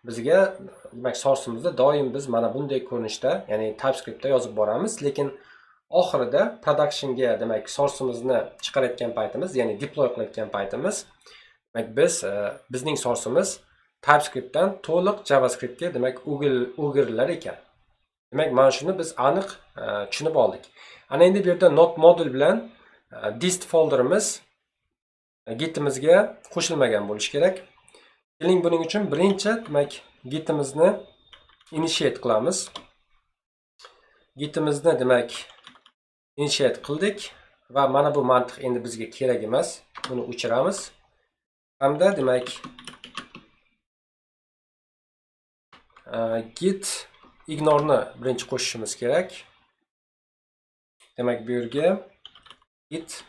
Bizga, demak, source'imizda doim biz mana bunday ko'rinishda, ya'ni TypeScriptda yozib boramiz, lekin oxirida productionga, demak, source'imizni chiqarayotgan paytimiz, ya'ni deploy qilayotgan paytimiz, demak, biz, bizning source'imiz TypeScriptdan to'liq JavaScriptga, demak, o'girilar ekan. Demak, mana shuni biz aniq tushunib oldik. Ana endi bu yerda node module bilan dist folderimiz gitimizga qo'shilmagan bo'lishi kerak. Keling, buning uchun birinchi, demak, gitimizni initiate qilamiz. Gitimizni, demak, initiate qildik va mana bu mantiq endi bizga kerak emas. Buni o'chiramiz. Hamda, demak, git ignore'ni birinchi qo'shishimiz kerak. Demak, bu yerga git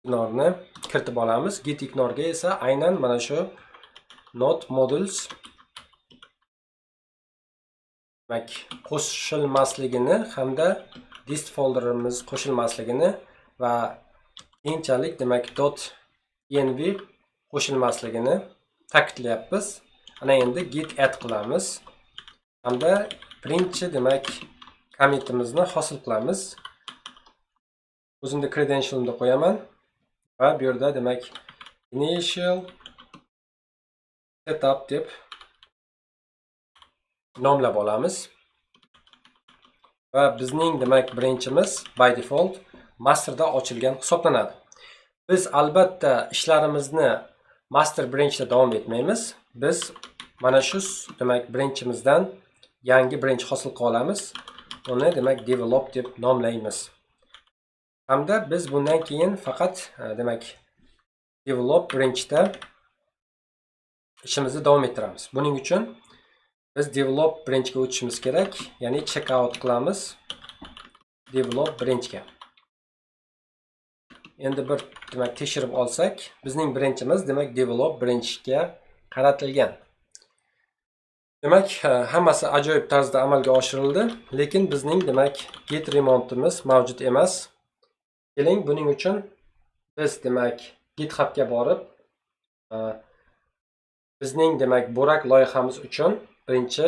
ignore'ni kiritib olamiz. Git ignore'ga esa aynan mana shu node modules, demak, qo'shilmasligini hamda dist folderimiz qo'shilmasligini va keyinchalik, demak, dot env qo'shilmasligini ta'kidlayapmiz. Ana endi git add qilamiz hamda birinchi, demak, commitimizni hosil qilamiz. O'zimda credential'imni qo'yaman va bu yerda, demak, initial setup deb nomlab olamiz. Va bizning, demak, birinchimiz by default masterda ochilgan hisoblanadi. Biz albatta ishlarimizni master branchda davom etmaymiz. Biz mana shu, demak, branchimizdan yangi branch hosil qila olamiz. Uni, demak, develop deb nomlaymiz. Hamda biz bundan keyin faqat, demak, develop branchda ishimizni davom ettiramiz. Buning uchun biz develop branchga o'tishimiz kerak, ya'ni checkout qilamiz develop branchga. Endi bir, demak, tekshirib olsak, bizning branchimiz, demak, develop branchga qaratilgan. Demak, hammasi ajoyib tarzda amalga oshirildi, lekin bizning, demak, git remote'imiz mavjud emas. Keling, buning uchun biz, demak, GitHubga borib, bizning, demak, Burak loyihamiz uchun birinchi,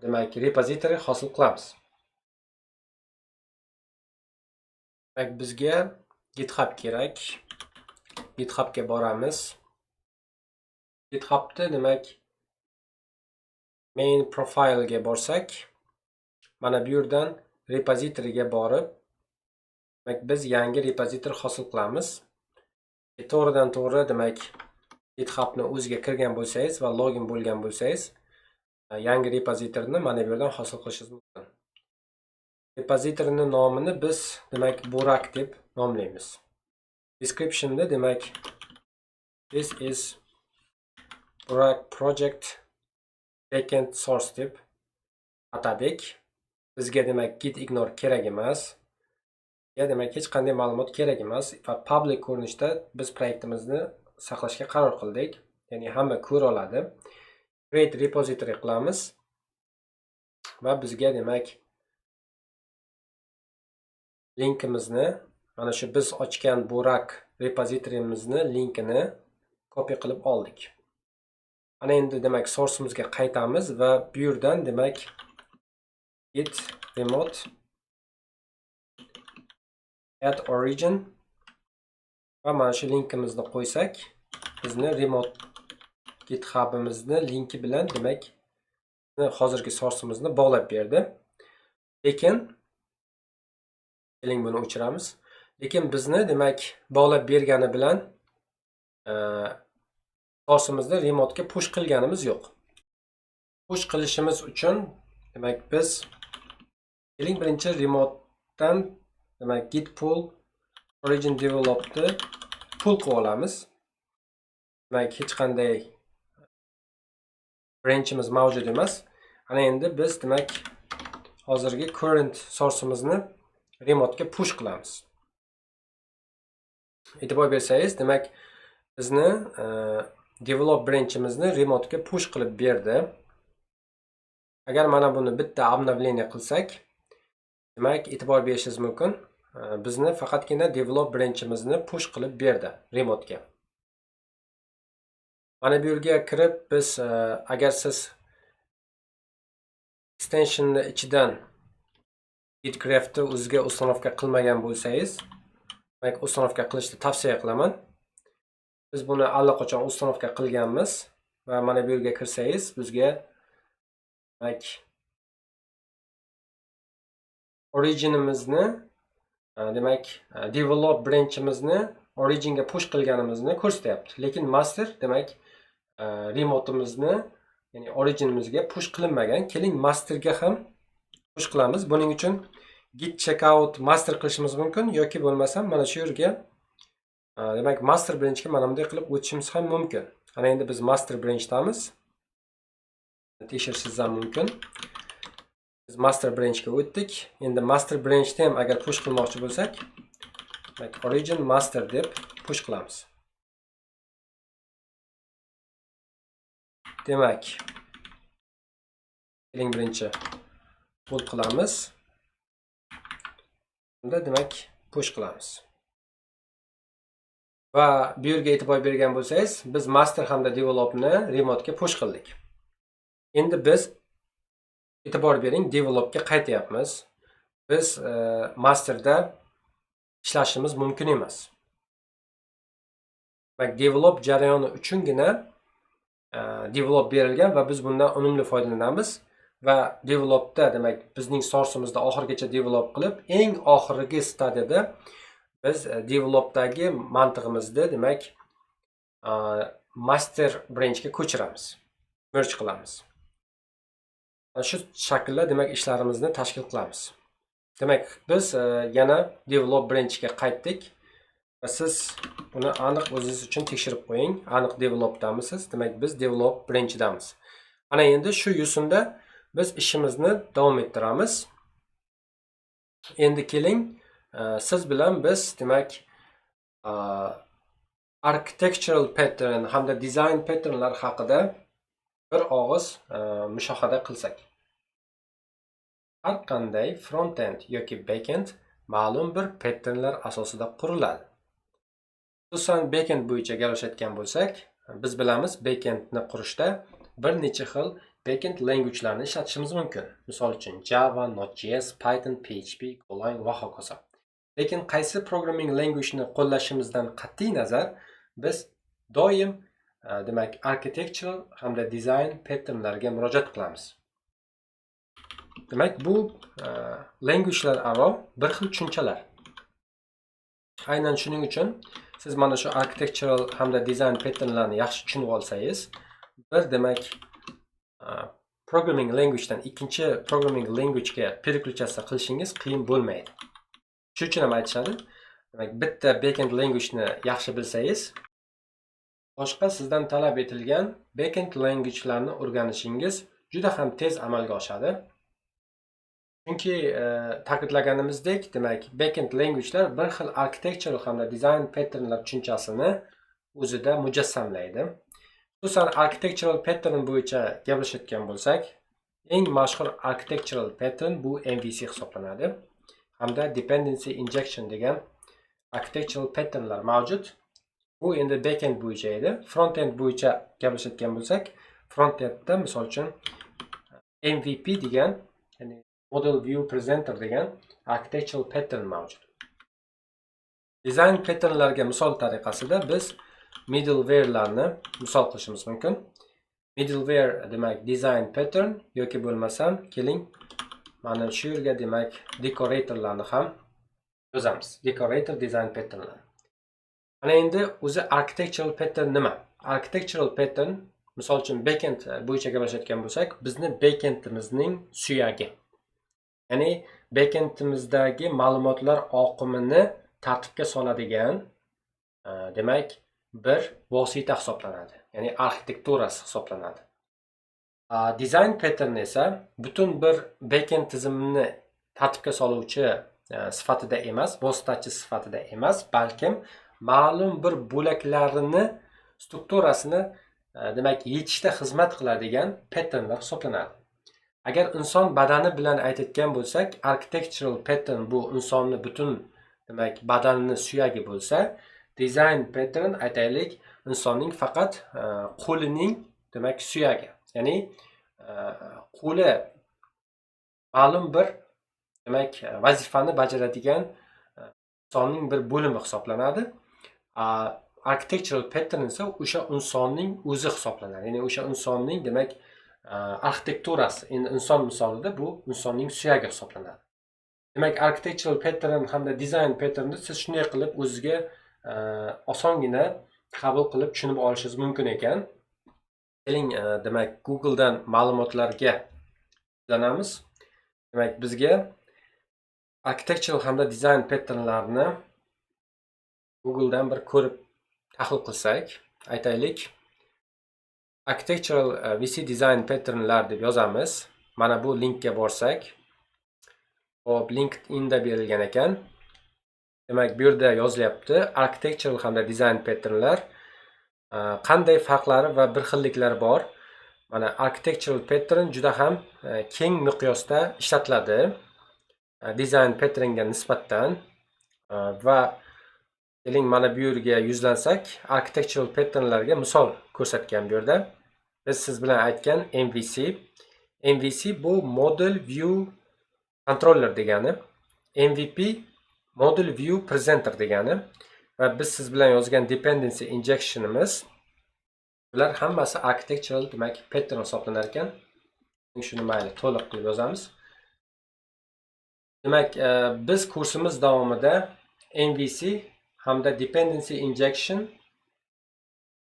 demak, repozitoriy hosil qilamiz. Demak, bizga GitHub kerak. GitHubga boramiz. GitHubda, demak, main profile'ga borsak, mana bu yerdan repozitoriga borib, demak, biz yangi repozitor hosil qilamiz. To'g'ridan to'g'ri, demak, GitHubni o'ziga kirgan bo'lsangiz va login bo'lgan bo'lsangiz, yangi repozitorni mana bu yerdan hosil qilishingiz mumkin. Repozitorning nomini biz, demak, Burak deb nomlaymiz. Descriptionda, demak, this is Burak project backend source deb atadik. Bizga, demak, git ignore kerak emas. Ya, demak, hech qanday ma'lumot kerak emas va public ko'rinishda biz proyektimizni saqlashga qaror qildik. Ya'ni hamma ko'ra oladi. Create repository qilamiz va bizga, demak, linkimizni, mana shu biz ochgan Burak repozitoriyimizni linkini copy qilib oldik. Ana endi, demak, source'imizga qaytamiz va bu yerdan, demak, git remote add origin va mana shu linkimizni qo'ysak, bizni remote GitHub'imizni linki bilan, demak, hozirgi source'imizni bog'lab berdi. Lekin keling, buni o'chiramiz. Lekin bizni, demak, bog'lab bergani bilan source'imizni remote'ga push qilganimiz yo'q. Push qilishimiz uchun, demak, biz, keling, birinchi remote'dan, demak, git pull origin develop'ni pull qilib olamiz. Demak, hech qanday branchimiz mavjud emas. Ana endi biz, demak, hozirgi current source'imizni remote'ga push qilamiz. E'tibor bersangiz, demak, bizni develop branchimizni remote'ga push qilib berdi. Agar mana buni bitta обновление qilsak, demak, e'tibor berishingiz mumkin. Bizni faqatgina develop branchimizni push qilib berdi remote'ga. Mana bu yerga kirib biz, agar siz extensionni ichidan Git Graph'ni o'ziga установка qilmagan bo'lsangiz, demak, установка qilishni tavsiya qilaman. Biz buni allaqachon установка qilganmiz va mana bu yerga kirsangiz, bizga, demak, originimizni, demak, develop branchimizni originga push qilganimizni ko'rsatyapti. Lekin master, demak, remote'imizni, ya'ni originimizga push qilinmagan. Keling, masterga ham push qilamiz. Buning uchun git checkout master qilishimiz mumkin yoki bo'lmasam mana shu yerga, demak, master branchga mana bunday qilib o'tishimiz ham mumkin. Ana endi biz master branchdamiz. Tekshirishingiz ham mumkin. Biz master branchga o'tdik. Endi master branchni ham agar push qilmoqchi bo'lsak, demak, origin master deb push qilamiz. Demak, keling, birinchi pull qilamiz. Unda, demak, push qilamiz. Va bu yerga e'tibor bergan bo'lsangiz, biz master hamda developni remote'ga push qildik. Endi biz, e'tibor bering, developga qaytyapmiz. Biz masterda ishlashimiz mumkin emas. Demak, develop jarayoni uchungina develop berilgan va biz bundan unumli foydalanamiz va developda, demak, bizning source'imizda oxirigacha develop qilib, eng oxirgi stadiyada biz developdagi mantig'imizni, demak, master branchga ko'chiramiz, merge qilamiz. Mana shu shaklda, demak, ishlarimizni tashkil qilamiz. Demak, biz yana develop branchga qaytdik va siz buni aniq o'zingiz uchun tekshirib qo'ying. Aniq developdamisiz? Demak, biz develop branchidamiz. Ana endi shu yo'sinda biz ishimizni davom ettiramiz. Endi keling, siz bilan biz, demak, Architectural pattern hamda design patternlar haqida bir og'iz mushohada qilsak. Har qanday front-end yoki back-end ma'lum bir patternlar asosida quriladi. Xususan, backend bo'yicha gaplashayotgan bo'lsak, biz bilamiz, backendni qurishda bir necha xil backend language'larni ishlatishimiz mumkin. Misol uchun, Java, Node.js, Python, PHP, Golang va hokazo. Lekin qaysi programming language'ni qo'llashimizdan qat'iy nazar, biz doim demak, architectural hamda design patternlarga murojaat qilamiz. Demak, bu language'lar aro bir xil tushunchalar. Aynan shuning uchun siz mana shu architectural hamda design patternlarni yaxshi tushunib olsangiz, bir, demak, programming language'dan ikkinchi programming language'ga переключаться qilishingiz qiyin bo'lmaydi. Shuning uchun ham aytishadi, demak, bitta backend language'ni yaxshi bilsangiz, boshqa sizdan talab etilgan backend language'larni o'rganishingiz juda ham tez amalga oshadi. Chunki ta'kidlaganimizdek, demak, backend language'lar bir xil architectural hamda design patternlar tushunchasini o'zida mujassamlaydi. Xususan, architectural pattern bo'yicha gaplashayotgan bo'lsak, eng mashhur architectural pattern bu MVC hisoblanadi. Hamda dependency injection degan architectural patternlar mavjud. Bu endi backend bo'yicha edi. Frontend bo'yicha gaplashayotgan bo'lsak, frontendda, misol uchun, MVP degan, ya'ni Model View Presenter degan architectural pattern mavjud. Design patternlarga misol tariqasida biz middleware'larni misol qilishimiz mumkin. Middleware, demak, design pattern yoki bo'lmasam, keling, mana shu yerga, demak, decoratorlarni ham yozamiz. Decorator design patternlar. Mana endi o'zi architectural pattern nima? Architectural pattern, misol uchun, backend bo'yicha gaplashayotgan bo'lsak, bizni backendimizning suyagi. Ya'ni backendimizdagi ma'lumotlar oqimini tartibga soladigan, demak, bir vosita hisoblanadi. Ya'ni arxitekturasi hisoblanadi. Design pattern esa butun bir backend tizimini tartibga soluvchi sifatida emas, vositachi sifatida emas, balkim ma'lum bir bo'laklarini strukturasini demak, yechishda xizmat qiladigan patternlar hisoblanadi. Agar inson badani bilan aytayotgan bo'lsak, architectural pattern bu insonni butun, demak, badanini suyagi bo'lsa, design pattern, aytaylik, insonning faqat qo'lining, demak, suyagi. Ya'ni qo'li ma'lum bir, demak, vazifani bajaradigan insonning bir bo'limi hisoblanadi. Architectural pattern esa o'sha insonning o'zi hisoblanadi. Ya'ni o'sha insonning, demak, arxitekturasi. Endi inson misolida bu insonning suyagi hisoblanadi. Demak, architectural pattern hamda design patternni siz shunday qilib o'zizga osongina qabul qilib tushunib olishingiz mumkin ekan. Keling, demak, Googledan ma'lumotlarga yuzlanamiz. Demak, bizga architectural hamda design patternlarni Googledan bir ko'rib tahlil qilsak, aytaylik, architectural vs design patternlar deb yozamiz. Mana bu linkka borsak, hop, LinkedInda berilgan ekan. Demak, bu yerda yozilyapti: architectural hamda design patternlar qanday farqlari va bir xilliklari bor. Mana, architectural pattern juda ham keng miqyosda ishlatiladi design patternga nisbatan. Va keling, mana bu yerga yuzlansak, architectural patternlarga misol ko'rsatgan bu yerda. Biz siz bilan aytgan MVC. MVC bu Model View Controller degani. MVP Model View Presenter degani va biz siz bilan yozgan dependency injectionimiz, bular hammasi architectural, demak, pattern hisoblanar ekan. Shuni, mayli, to'liq qilib yozamiz. Demak, biz kursimiz davomida MVC hamda dependency injection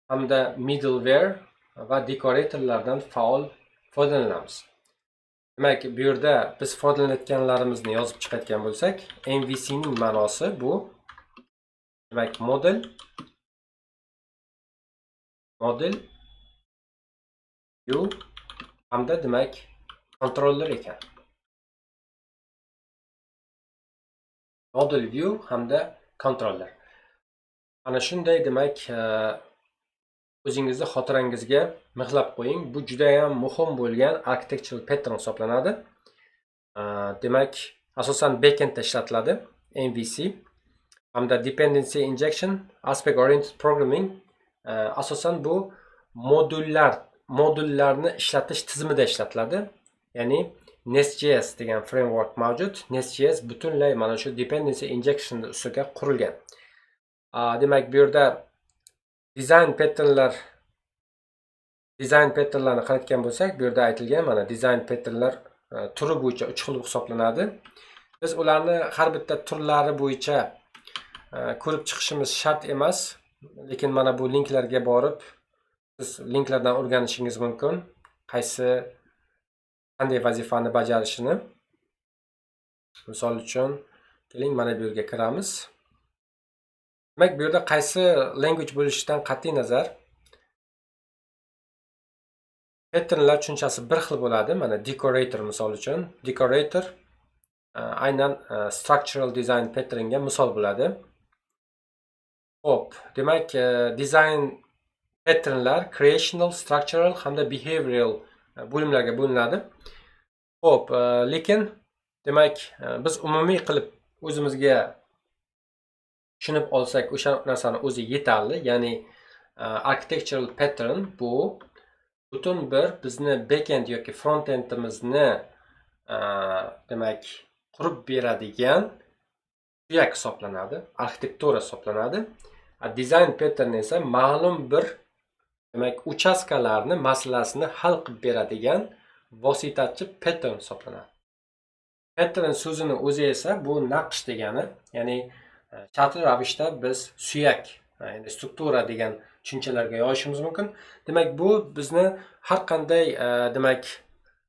hamda middleware va decoratorlardan faol foydalanamiz. Demak, bu yerda biz foydalanayotganlarimizni yozib chiqayotgan bo'lsak, MVC ning ma'nosi bu, demak, model view hamda, demak, controller ekan. Model view hamda controller. Ana shunday, demak, o'zingizni xotirangizga mixlab qo'ying. Bu juda ham muhim bo'lgan architectural pattern hisoblanadi. Demak, asosan backendda ishlatiladi MVC hamda dependency injection, aspect oriented programming, asosan bu modullarni ishlatish tizimida ishlatiladi. Ya'ni Nest.js degan framework mavjud. Nest.js butunlay mana shu dependency injection ustiga qurilgan. Demak, bu yerda design patternlarni qaratgan bo'lsak, bu yerda aytilgan, mana, design patternlar turi bo'yicha uch xil hisoblanadi. Biz ularni har bitta turlari bo'yicha ko'rib chiqishimiz shart emas, lekin mana bu linklarga borib, siz linklardan o'rganishingiz mumkin, qaysi qanday vazifani bajarishini. Misol uchun, keling, mana bu yerga kiramiz. Demak, bu yerda qaysi language bo'lishidan qat'iy nazar patternlar tushunchasi bir xil bo'ladi. Mana, decorator, misol uchun, decorator aynan structural design patternga misol bo'ladi. Xo'p, demak, design patternlar creational, structural hamda behavioral bo'limlarga bo'linadi. Xo'p, lekin, demak, biz umumiy qilib o'zimizga tushunib olsak, o'sha narsani o'zi yetarli. Ya'ni architectural pattern bu butun bir bizni backend yoki frontendimizni, demak, qurib beradigan suyak hisoblanadi, arxitektura hisoblanadi. Design pattern esa ma'lum bir, demak, uchastkalarni masalasini hal qilib beradigan vositachi pattern hisoblanadi. Pattern so'zini o'zi esa bu naqsh degani, ya'ni shartli ravishda biz suyak, ya'ni struktura degan tushunchalarga yoyishimiz mumkin. Demak, bu bizni har qanday, demak,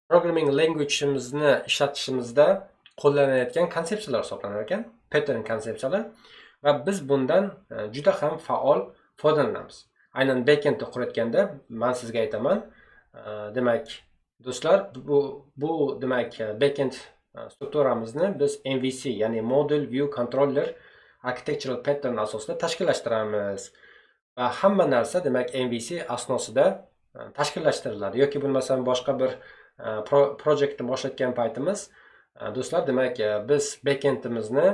programming language'imizni ishlatishimizda qo'llanayotgan konsepsiyalar hisoblanar ekan, pattern konsepsiyalar, va biz bundan juda ham faol foydalanamiz. Aynan backendni qurayotganda man sizga aytaman, demak, do'stlar, bu demak, backend strukturamizni biz MVC, ya'ni Model View Controller architectural pattern asosida tashkillashtiramiz va hamma narsa, demak, MVC asnosida tashkillashtiriladi yoki bo'lmasam boshqa bir projectni boshlayotgan paytimiz, do'stlar, demak, biz backendimizni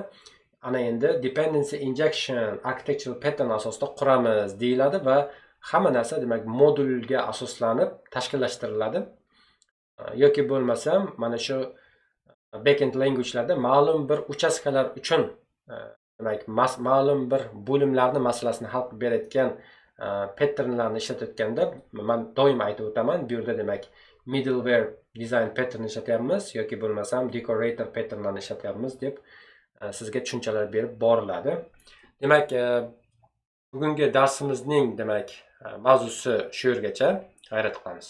ana endi dependency injection architectural pattern asosida quramiz deyiladi va hamma narsa, demak, modulga asoslanib tashkillashtiriladi yoki bo'lmasam mana shu backend languagelarda ma'lum bir uchastkalar uchun, demak, ma'lum bir bo'limlarni masalasini hal qilib berayotgan patternlarni ishlatayotganda man doim aytib o'taman, bu yerda, demak, middleware design pattern ishlatyapmiz yoki bo'lmasam decorator patternlarni ishlatyapmiz deb sizga tushunchalar berib boriladi. Demak, bugungi darsimizning, demak, mavzusi shu yergacha. G'ayrat qilamiz.